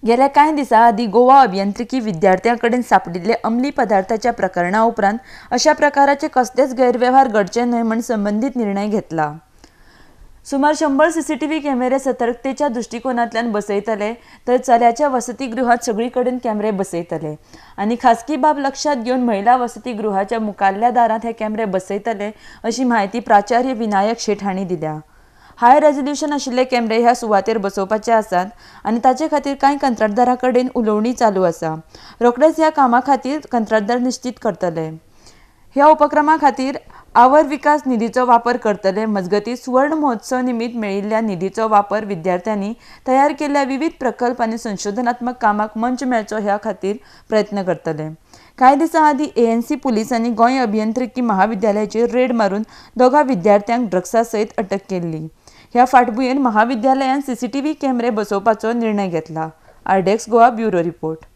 गेल्या कांय दिसां आदीं गोवा अभियांत्रिकी विद्यार्थ्यां कडेन सांपडिल्ले अंमली पदार्थाच्या प्रकरणा उपरांत अशा प्रकाराचे कसलेच गैरवेव्हार घडचे न्हय म्हूण संबंदीत निर्णय घेतला. सुमार 100 सीसीटीव्ही कॅमेरे सतर्कतेच्या दृश्टिकोनांतल्यान बसयतले तर चल्याच्या वसतीगृहात सगळी कडेन कॅमेरे बसयतले आनी खासगी बाब लक्षात घेवन महिला वसतीगृहाच्या मुखाल्ल्या दारांत हे कॅमेरे बसयतले अशी म्हायती प्राचार्य विनायक शेट हांणी दिल्या. हाय रेजोल्युशन आशिल्ले कॅमेरे ह्या सुवातेर बसोवपाचे आसात आनी ताचे खातीर कांय कंत्राटदारां कडेन उलोवणी चालू आसा. रोखडेच ह्या कामा खातीर कंत्राटदार निश्चीत करतले. ह्या उपक्रमा खातीर our विकास निधीचो वापर करतले. मजगतीं सुवर्ण महोत्सव निमित्त मेळिल्ल्या निधीचो वापर विद्यार्थ्यांनी तयार केल्ल्या विविध प्रकल्प आनी संशोधनात्मक कामाक मंच मेळचो ह्या खातीर प्रयत्न करतले. कांय दिसां आदीं एएनसी पुलिसांनी गोंय अभियांत्रिकी महाविद्यालयाचेर रेड मारून 2 विद्यार्थ्यांक ड्रग्सा सयत अटक केल्ली. ह्या फाटभुंयेर महाविद्यालयान सीसीटीव्ही कॅमेरे बसोवपाचो निर्णय घेतला. RDX Goa bureau report.